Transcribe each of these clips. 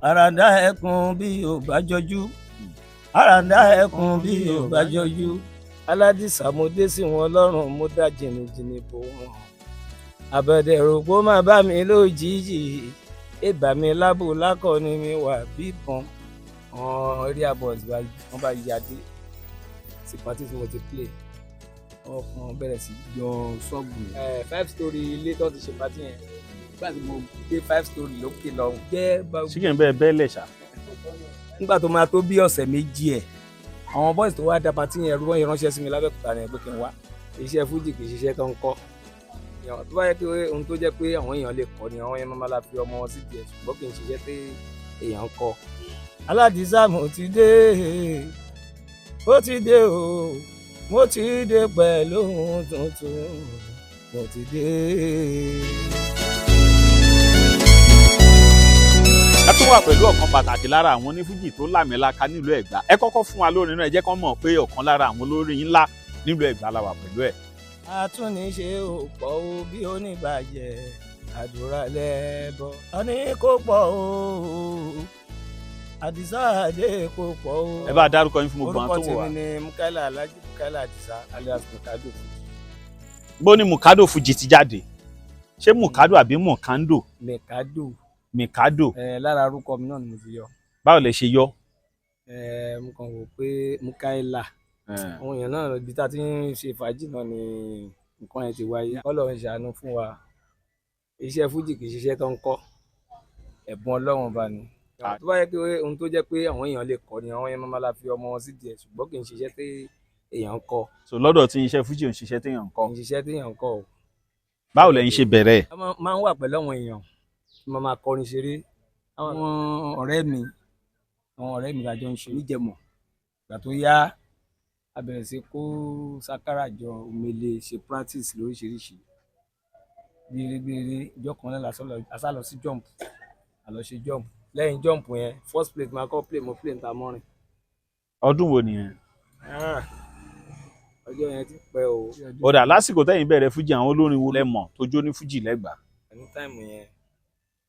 Àràǹdá ẹkùn bí ò bá jọjú, àràǹdá ẹkùn bí ò bá jọjú. Aládìsá, mo dé sí wọn lọ́rùn, mo dá jìnnìjìnnì bò wọn. Àbẹ̀dẹ̀ rò pé ó máa bá mi lójijì, ìbà mi lábò lákọni mi wà bíbọn. Àwọn area boys wọ́n bá yadé sí party tí mo ti play, wọ́n kàn bẹ̀rẹ̀ sí yọ ṣọ́ọ̀bù mi. Five story ilé tó ti ṣe party yẹn, nígbà tí mo dé five story lókè lọ́hùn jẹ́ bá. Ṣíkì ń bẹ́ẹ̀ bẹ́ẹ̀ lẹ̀ ṣá. Nígbà tó máa tó bí ọ̀sẹ̀ 2 ẹ̀, àwọn boys tó wá da party yẹn rú, wọ́n yẹn ránṣẹ́ sí mi lábẹ́òkúta ni pé kí n wá. Iṣẹ́ fújì kì í ṣiṣẹ́ tó ń kọ́. Tó bá yẹ pé ohun tó jẹ́ pé àwọn èèyàn lè kọ́ ni, àwọn yẹn máa la fi ọmọ wọn sí díẹ̀, ṣùgbọ́n kì í ṣiṣẹ́ tí èèyàn ń kọ́. Aládìsá, mo ti dé, ó ti dé o, mo ti dé pẹ̀lú ohun tuntun, mo ti dé. Ẹ tún wà pẹ̀lú ọ̀kan pàtàkì lára àwọn onífújì tó lámìlaka nílùú Ẹ̀gbá. Ẹ kọ́kọ́ fún wa lórin náà, ẹ jẹ́ kán mọ̀ pé ọ̀kan lára àwọn olórin ńlá nílùú Ẹ̀gbá la wà pẹ̀lú ẹ̀. Àtúnṣe ò pọ̀ o, bí oníbàjẹ́ àdúrà lẹ́bọ̀. A ní kó pọ̀ o, Àdìsá àdé kó pọ̀ o. Ẹ bá a dárúkọ yín fún gbogbo àwọn Orúkọ tó wò wá. tèmi ni Mukaila Alhaji Mukaila Àdìsá alias Mukado Fuji. Bó ni Mukado Fuji ti jáde? Ṣé Mukado àbí Mukando? Mekado. Mikado. Ẹ lára orúkọ mi náà ni mo ti yọ. Báwo lẹ ṣe yọ? Ẹ mo kàn wò pé Mukaila, àwọn èèyàn náà, ibi tá a ti ń ṣe fàájì náà ni nǹkan yẹn ti wáyé. Ọlọ́run ṣàánú fún wa. Iṣẹ́ fújì kì í ṣiṣẹ́ tó ń kọ́, ẹ̀bùn Ọlọ́run bá ní. Tó bá yẹ pé ohun tó jẹ́ pé àwọn èèyàn lè kọ́ ni, àwọn yẹn máa la fi ọmọ wọn sí díẹ̀, ṣùgbọ́n kì í ṣiṣẹ́ tí èèyàn ń kọ́. So lọ́dọ̀ tí iṣẹ́ fújì ò ń ṣiṣẹ́ téèyàn ń kọ́? Kì í ṣiṣẹ́ tí èèyàn ń kọ́ o. Báwo lẹ̀yin ṣe bẹ̀rẹ̀ ẹ̀? A máa ń wà pẹ̀lú àwọn èèyàn, máa máa kọrin ṣeré. Àwọn ọ̀rẹ́ mi la jọ ń ṣe níjẹ̀mọ̀. Ìgbà tó yá, a bẹ̀rẹ̀ sí kó sákárà jọ, omele, ṣe practice lóríṣiríṣi. Gbére ìjọ kan náà la sá lọ sí jump, a lọ ṣe jump. Lẹ́yìn jump yẹn, first plate máa kọ́ play, mo play níta mọ́rin. Ọdún wo nìyẹn? Ah, ọjọ́ yẹn ti pẹ́ o. Ó dà, lásìkò tẹ́yìn bẹ̀rẹ̀ fújì, àwọn olórin wo lẹ mọ̀ tó jó ní fújì lẹ́gbàá? Ní time yẹn,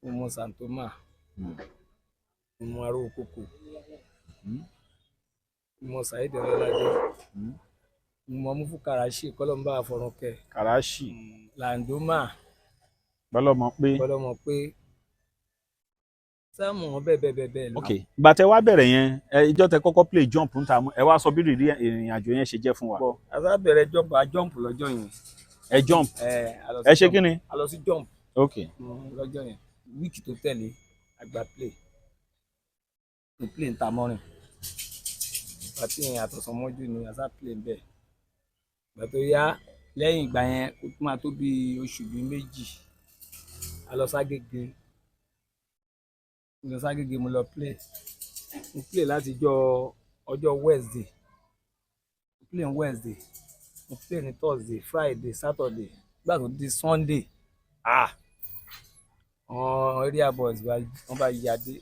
mo mọ Santoma, mo mọ Aró Kòkò, mo mọ Saheed Ọlọ́ládé, mo mọ Mufu Karashi, kọ́lọ́mbà àfọ̀rọ̀kẹ́. Karashi. Landoma. Bọ́lọ́mọ pé. Bọ́lọ́mọ pé, sáàmù wọn bẹ́ẹ̀ bẹ́ẹ̀ bẹ́ẹ̀ bẹ́ẹ̀ lọ. Ok, ìgbà tẹ wá bẹ̀rẹ̀ yẹn, ẹ ìjọ tẹ kọ́kọ́ play jump ń ta mú, ẹ wá sọ bí ìrírí ìrìn àjò yẹn ṣe jẹ́ fún wa. A sá bẹ̀rẹ̀ jump, a jump lọ́jọ́ yẹn. Ẹ jump? Ẹ a lọ sí Ẹ ṣe jump. kí ni? A lọ sí jump. Ok. Lọ́jọ́ yẹn, week tó tẹ̀lé, a gba play, mo play ń ta mọ́rin. Party yẹn, àtọ̀sánmọ́jú ni a sá play ń bẹ̀. Ìgbà tó yá, lẹ́yìn ìgbà yẹn, ó tún máa tó bí oṣù bíi 2, a lọ ságége, mo lọ ságége, mo lọ play. Mo play láti ọjọ́ Wednesday, mo play ní Wednesday, mo play ní Thursday, Friday, Saturday. Nígbà tó di Sunday, ah, àwọn area boys wọ́n bá yadé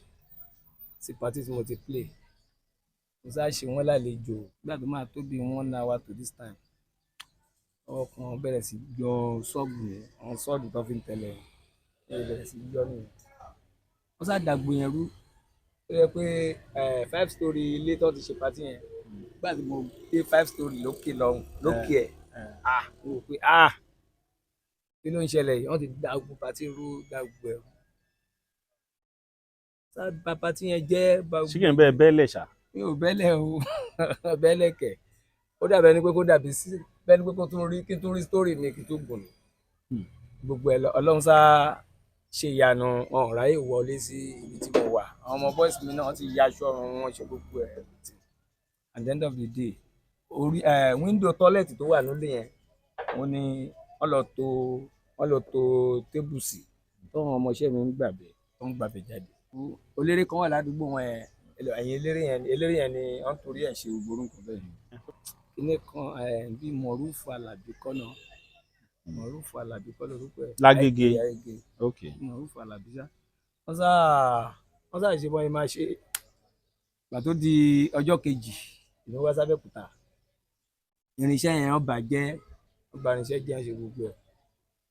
sí party tí mo ti play. Mo sá ṣe wọ́n lálejò. Nígbà tó máa tó bí one hour to this time, ọkàn bẹ̀rẹ̀ sí yọ ṣọ́ọ̀bù yẹn, àwọn ṣọ́ọ̀bù tó fi ń tẹ̀lé ẹ̀ bẹ̀rẹ̀ sí yọ nìyẹn. Wọ́n sá dàgbò yẹn rú, ó yẹ pé five story ilé tó ti ṣe party yẹn. Nígbà tí mo dé five story lókè lọ́hùn, lókè ẹ̀, ah, mo rò pé, ah, kí ló ń ṣẹlẹ̀ yìí? Wọ́n ti da gbogbo party rú, da gbogbo ẹ̀ rú, sá ba party yẹn jẹ́ ba. Ṣíkì ń bẹ́ẹ̀ bẹ́ẹ̀ lẹ̀ ṣá? Mi ò bẹ́lẹ̀ o, bẹ́lẹ̀ kẹ̀. Ó dàbí ẹni pé kó dàbí sí bẹ́ẹ̀ ni pé kó tún rí, kí n tún rí story mi kí n tún gùn ní gbogbo ẹ̀ lọ. Ọlọ́run sá ṣe ìyanu, wọn ò ráyè wọlé sí ibi tí mo wà. Àwọn ọmọ boys mi náà ti ya aṣọ ọrùn wọn, ṣe gbogbo ẹ̀. At the end of the day, orí window toilet tó wà nílé yẹn, wọ́n ní wọ́n lọ to table sí, tọ́wọ́n ọmọọṣẹ́ mi ń gbàbẹ̀, tó ń gbàbẹ̀ jáde. Eléré kan wà ládùúgbò wọn yẹn, ẹ̀yìn eléré yẹn ni wọ́n torí ẹ̀ ṣe gbogbo orúkọ bẹ́ẹ̀. Kíní kan bí Mọ̀rúfù Àlàbí kọ́nà, Mọ̀rúfù Àlàbí kọ́ lórúkọ ẹ̀. Lágége. Lágége. Ok. Mọ̀rúfù Àlàbí ṣá. Wọ́n sá ṣe bọ́n yẹn máa ṣe. Gbà tó di ọjọ́ kejì, èmi wá sábẹ́òkúta, irinṣẹ́ yẹn wọ́n bàjẹ́, wọ́n bà irinṣẹ́ jẹ́, wọ́n ṣe gbogbo ẹ̀.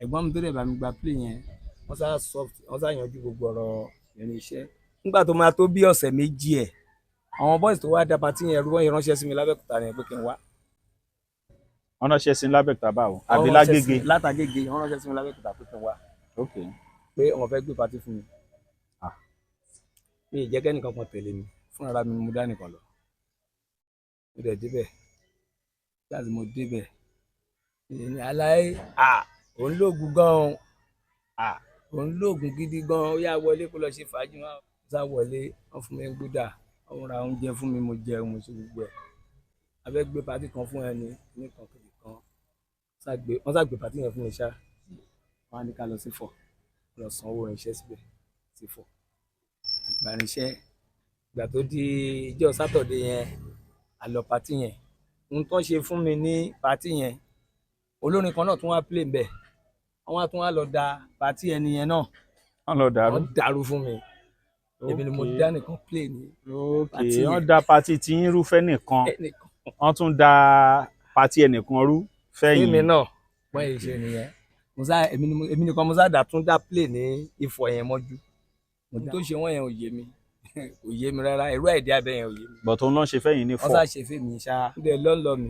Ẹ̀gbọ́n mi tó dẹ̀ bá mi gba play yẹn, wọ́n sá soft, wọ́n sá yanjú gbogbo ọ̀rọ̀ irinṣẹ́. Nígbà tó máa tó bí ọ̀sẹ̀ 2 ẹ̀, àwọn boys tó wá da party yẹn rú, wọ́n yẹn ránṣẹ́ sí mi lábẹ́òkúta ni pé kí n wá. Wọ́n ránṣẹ́ sí lábẹ́òkúta báwo? Àbí Wọ́n ránṣẹ́ sí lágége? mi látàgége. Wọ́n ránṣẹ́ sí mi lábẹ́òkúta pé kí n wá, pé wọ́n fẹ́ gbé party fún mi. Mi ì jẹ́ kẹ́nìkan kan tẹ̀lé mi, fúnra mi mo dá nìkan lọ. Mo dẹ̀ débẹ̀. Láti mo débẹ̀ ní aláì, à òun lóògùn gan-an, à òun lóògùn gidi gan-an. Ó yá, wọlé kó lọ ṣe fàájì. Wọn sá wọlé, wọ́n fún mi ń gbúdà, wọ́n ra oúnjẹ fún mi, mo jẹun, mo ṣe gbogbo ẹ̀. A fẹ́ gbé party kan fún ẹni nìkan kìkì kan. Wọ́n sá gbé party yẹn fún mi ṣá. Wọ́n á ní ká lọ sí Ifọ̀, lọ san owó irinṣẹ́ síbẹ̀ sí Ifọ̀, àgbà irinṣẹ́. Ìgbà tó di ìjọ́ Saturday yẹn, a lọ party yẹn. Ohun tó ń ṣe fún mi ní party yẹn, olórin kan náà tún wá play ńbẹ̀, wọ́n wá tún wá lọ da party ẹni yẹn náà. Wọ́n lọ dàrú. Wọ́n dàrú fún mi. Èmi ni mo dá nìkan play ní party Wọ́n yẹn. da party tí ń rúfẹ́ nìkan. Ẹnìkan. Wọ́n tún da party ẹnìkan rú fẹ́yìn. Èmi náà wọ́n yìí ṣe nìyẹn. Musa, èmi nìkan musa dà tún dá play ní Ifọ̀ yẹn mọ́jú. Ohun tó ṣe wọ́n yẹn ò yé mi, kò yé mi rárá. Irú àìdí abẹ yẹn ò yé mi. Bọ̀ tó ń lọ ṣe fẹ́yìn ní Wọ́n fọ̀. sá ṣe fèmí ṣá. Ń dẹ̀ lọ́nlọ́ mi.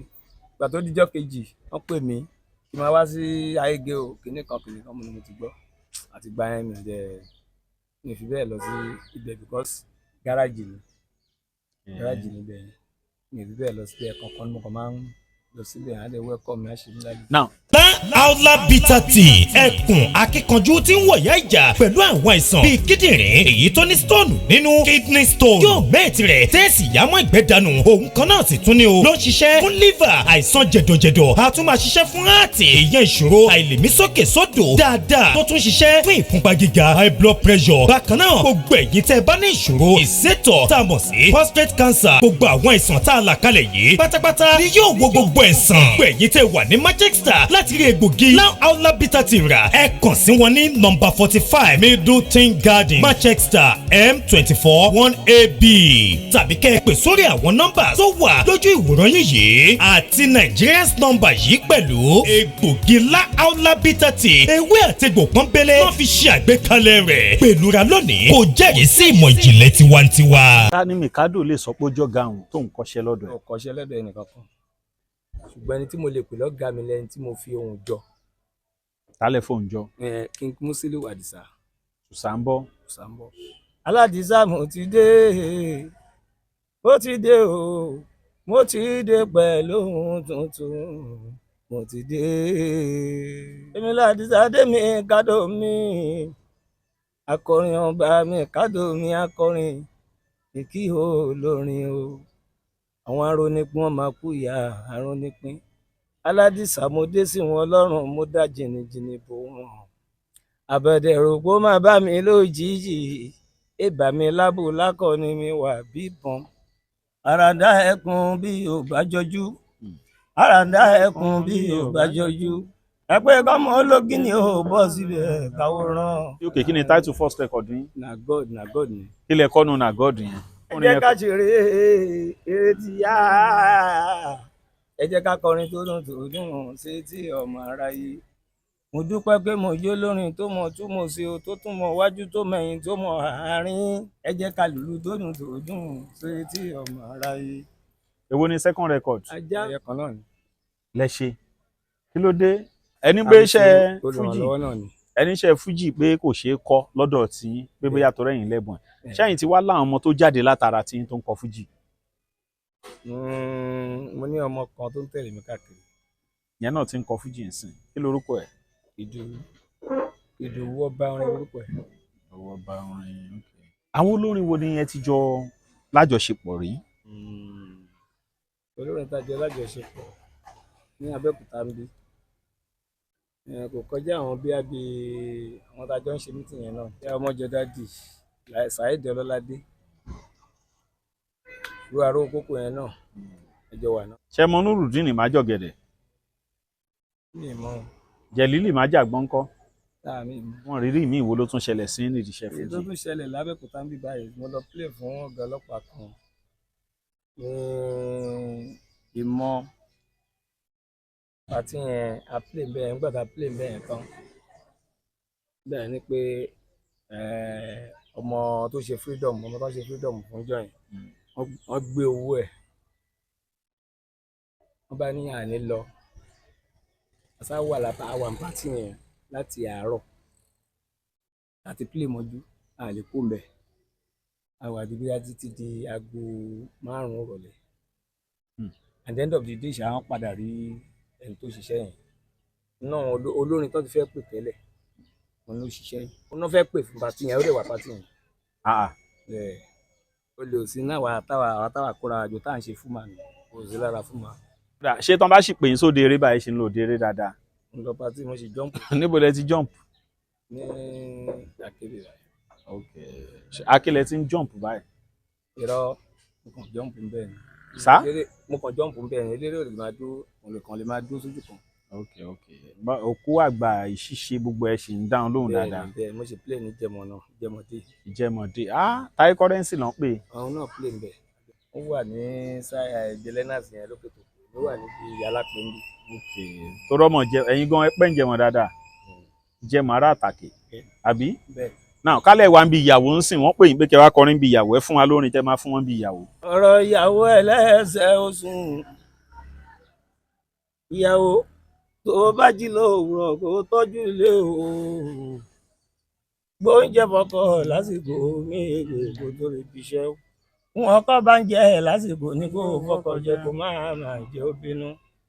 Ìgbà tó díjọ́ kejì, wọ́n pè mí kí n máa wá sí Ayége o, kinní kan kinní kan. Mo ní mo ti gbọ́. Àti gba yẹn, mi dẹ̀ mi ò fi bẹ́ẹ̀ lọ sí ibẹ̀ because gáràjì ni, gáràjì níbẹ̀ yẹn. Mi ò fi bẹ́ẹ̀ lọ síbẹ̀ kankan. Mo kàn máa ń lọ síbẹ̀, á dẹ̀ welcome mi, á ṣe mí lálejò. Now, Aula Bitter Tea, ẹkùn akíkanjú tí ń wọ̀yá ìjà pẹ̀lú àwọn àìsàn bíi kíndìnrín èyí tó ní stone nínú, kidney stone, yóò mẹ́ẹ̀tì rẹ̀ tẹ́ẹ̀sì yámọ́ ìgbẹ́ dànù. Òun kan náà sì tún ní o ló ń ṣiṣẹ́ fún liver, àìsàn jẹ̀dọ̀jẹ̀dọ̀. A tún máa ṣiṣẹ́ fún heart, ìyẹn ìṣòro àìlèmí sókè sódò dáadáa, tó tún ṣiṣẹ́ fún ìfúnpá gíga, high blood pressure. Bákan náà, gbogbo ẹ̀yin tẹ́ ẹ bá ní ìṣòro ìsétọ̀ tá a mọ̀ sí prostate cancer, gbogbo àwọn àìsàn tá a là kalẹ̀ yìí pátápátá ni yóò wo gbogbo ẹ̀sán. Gbogbo ẹ̀yin tẹ́ wà ní Manchester láti rí egbògi Now Aula Bitter Tea rà, ẹ kàn sí wọn ní nọ́mbà 45 Middleton Garden, Manchester, M24 1AB, tàbí kẹ́ ẹ pè sórí àwọn nọ́mbà tó wà lójú ìwòran yín yìí àti Nigerians nọ́mbà yìí pẹ̀lú. Egbògi La Aula Bitter Tea, ewé àtegbò pọ́nbélé wọ́n fi ṣe àgbékalẹ̀ rẹ̀. Pẹ̀lú ra lónìí, kò jẹ́rìí sí ìmọ̀ ìjìnlẹ̀ tiwantiwa. Ta ni Mikado lè sọ pé ó jọ̀gá òun tó ń kọ́ṣẹ́ lọ́dọ̀ ẹ̀? Ò kọ́ṣẹ́ lọ́dọ̀ ẹnìkan kan, ṣùgbọ́n ẹni tí mo lè pè lọ́gàá mi lẹ́ni tí mo fi ohùn jọ. Tálẹ̀ fóun jọ? King Musiliu Adisa. Sàǹbọ̀. Sambo Aládìsá. Mo ti dé, mo ti dé o, mo ti dé pẹ̀lú ohun tuntun, mo ti dé. Èmi ládìsá dé mi kádò mi, akọrin ọba mi kádò mi, akọrin ìkí olórin o. Àwọn arónípín wọn máa kú ìyá arónípín. Aládìsá, mo dé sí wọn lọ́rùn, mo dá jìnnìjìnnì bò wọn. Àbẹ̀dẹ̀rò kó má bá mi lójijì, ìbà mi lábò lákọni mi wà bíbọn. Àràdá ẹkùn bí ò bá jọjú, àràdá ẹkùn bí ò bá jọjú, ẹ pé kọ́mọ ológin ni ò bọ́ síbẹ̀ káwòrán. Ok, kí ni title first record yín? Na God, na God ni. Kí lẹ kọ́nu na God yẹn? Ẹ jẹ́ ká ṣeré, eré ti yá. Ẹ jẹ́ ká kọrin tó dùn tó dùn sétí ọmọ aráyé. Mo dúpẹ́ pé mo jó lórin tó mọ̀ túmọ̀ sí o, tó tún mọ̀ wájú, tó mẹ̀yìn, tó mọ̀ àárín. Ẹ jẹ́ ká lùlù tó dùn tó dùn sétí ọmọ aráyé. Èwo ni second record? Ajá ẹyẹ kan náà ni. Lẹ ṣe, kí ló dé ẹni pé iṣẹ́ fújì Olùrànlọ́wọ́ náà ni. Ẹni iṣẹ́ fújì pé kò ṣeé kọ́ lọ́dọ̀ tí pé bóyá tó rẹ̀yìn lẹ́bùn ẹ̀ ṣẹ́yìn tí wá láwọn ọmọ tó jáde látara tí tó ń kọ fújì? Mo ní ọmọ kan tó ń tẹ̀lé mi káàkiri. Ìyẹn náà ti ń kọ fújì nsìn. Kí lorúkọ ẹ̀? Ìdòwú, Ìdòwú ọba orin orúkọ ẹ̀. Ọba orin. Àwọn olórin wo ni ẹ ti jọ lájọṣepọ̀ rí? Olórin tá a jọ lájọṣepọ̀ ní Abẹ́òkúta ń bí, kò kọjá àwọn bíi àbí àwọn tá a jọ ń ṣe meeting yẹn náà, bí ọmọjọ dádì Saheed Ọlọ́ládé, irú aró kókó yẹn náà, ẹjọ wà náà. Ṣé mọ Nurudeen Májọ̀gẹ̀dẹ̀? Mi ì mọ̀. Jẹ̀lílì Májàgbọ́n ńkọ́? Táà mi ì mọ̀. Wọn rírí mi ìwo ló tún ṣẹlẹ̀ sí nídìí iṣẹ́ Èyí tó fújì? tún ṣẹlẹ̀ lábẹ́òkúta ń bí báyìí, mo lọ play fún ọ̀gá ọlọ́pàá kan ní Ìmọ̀. Party yẹn, a play bẹ́ẹ̀. Nígbà tá a play bẹ́ẹ̀ tán, bẹ́ẹ̀ ni pé Ọmọ tó ṣe freedom, ọmọ tó ṣe freedom fún join, wọ́n gbé owó ẹ̀, wọ́n bá ní àní lọ. Àṣà wà lápá àwọn party yẹn láti àárọ̀ àti play mọ́jú, a lè kó mbẹ̀. Àwọn àdìgbò títí di aago 5 ìrọ̀lẹ́. At the end of the day ṣá, wọ́n padà rí ẹni tó ṣiṣẹ́ yẹn náà. Olórin tó ti fẹ́ pè tẹ́lẹ̀, òun ló ṣiṣẹ́ yẹn. Òun náà fẹ́ pè fún party yẹn, ó lè wà party yẹn. Ah, ah. Bẹ́ẹ̀, olè ò sí náà wà táwa, àwa táwa kóra àjò tá à ń ṣe fún màá kò sí lára fún màá. Kódà, ṣé tán bá sì pè yín sóde eré báyìí, ṣe ń lò òde eré dáadáa? Ń lọ party, mo sì jump. Níbo lẹ ti jump? Ní Àkèrè rẹ̀. Ṣé Akílẹ̀ ti ń jump báyìí? Irọ́, mo kàn jump ń bẹ́ẹ̀ ni. Sá? Mo kàn jump ń bẹ́ẹ̀ ni. Eléré ò lè máa dúró, òun lè kàn lè máa dúró sójú kan. Ok, òkú àgbà ìṣíṣe gbogbo ẹ ṣì ń dáhùn lóhùn Bẹ́ẹ̀ dáadáa. ni, bẹ́ẹ̀. Mo ṣe play ní Jẹmọ náà, Jẹmọdé. Ìjẹmọdé, ah, Táyé Currency ló ń pè. Àwọn náà play ń bẹ̀. Ó wà ní jẹlẹ́nàsì yẹn lókè tó kù, ó wà níbi Alápẹ̀ndì. Ok, torọ́ mọ̀ jẹ ẹ̀yin gan ẹpẹ́ ń jẹmọ dáadáa, jẹmọ ará àtàkè àbí? Bẹ́ẹ̀. Náà kálẹ̀ wa ń bi ìyàwó ń sìn, wọ́n pè yín pé kẹ́ wá kọrin bí ìyàwó, ẹ fún wa lórin tẹ́ máa fún wọn bí ìyàwó. Ọ̀rọ̀ ìyàwó ẹlẹ́sẹ̀ oṣù, ìyàwó tó bá jí lówùrọ̀, kó tọ́jú ilé o, gbóúnjẹ fọ́kọ lásìkò méje kó tó lè fi iṣẹ́ wọn kọ́ bá ń jẹ lásìkò ní kó fọkọ jẹ, kó máa máa jẹ ó bínú.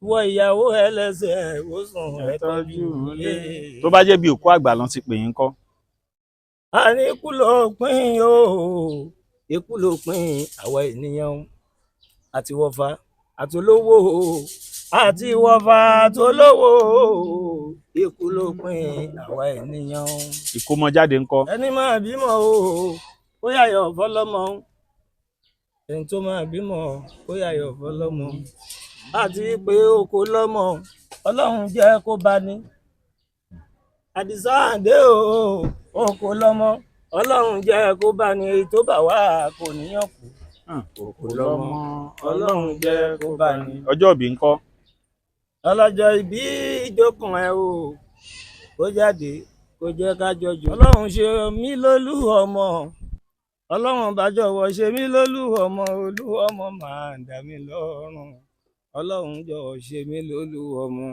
Wọ ìyàwó ẹlẹ́sẹ̀ oṣù, ẹ tọ́jú ilé. Tó bá jẹ́ bí òkú àgbà lọ́n ti pè yín kọ́? A ní ikú ló pín o, ikú ló pín àwa ènìyàn o. Àti wọ̀fà àti olówó o, àti wọ̀fà àti olówó o, ikú ló pín àwa ènìyàn o. Ìkómọjáde ńkọ́? Ẹni máa bímọ o, ó yàyọ̀ fọlọ́mọ. Ẹni tó máa bímọ, ó yàyọ̀ fọlọ́mọ. Àti pé oko lọ́mọ, Ọlọ́run jẹ́ kó bá ní. Àdìsá àdé o, oko lọ́mọ, Ọlọ́run jẹ́ kó bá ní. Èyí tó bá wà kò níyàn kú. Oko lọ́mọ, Ọlọ́run jẹ́ kó bá ní. Ọjọ́ ìbí ńkọ́? Ọlọ́jọ́ ìbí ìjókòó ẹ o, kó jáde kó jẹ́ ká jọjọ. Ọlọ́run ṣe mí lólú ọmọ, Ọlọ́run bá jọ̀wọ́ ṣe mí lólú ọmọ, olú ọmọ máa ń dà mí lọ́rùn. Ọlọ́run jọ̀wọ́ ṣe mí lólú ọmọ,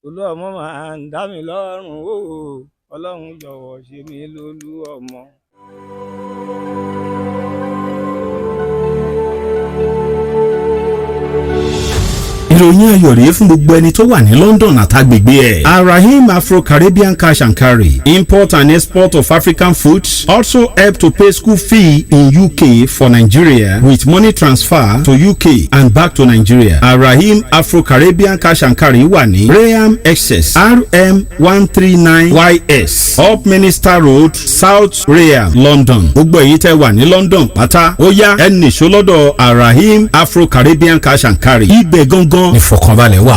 olú ọmọ máa ń dà mí lọ́rùn o. Ọlọ́run jọ̀wọ́ ṣe mí lólú ọmọ. Ìròyìn ayọ̀ rèé fún gbogbo ẹni tó wà ní London àtàgbègbè ẹ̀. Arahim Afro-Caribbean Cash and Carry, import and export of African foods, also help to pay school fee in UK for Nigeria with money transfer to UK and back to Nigeria. Arahim Afro-Caribbean Cash and Carry wà ní Rainham, Essex, RM 139 YS, Upminster Road, South Rainham, London. Gbogbo èyí tẹ́ wà ní London pátá, ó yá, ẹ nìṣó lọ́dọ̀ Arahim Afro-Caribbean Cash and Carry. Ibẹ̀ gangan ìfọ̀kànbalẹ̀ wà.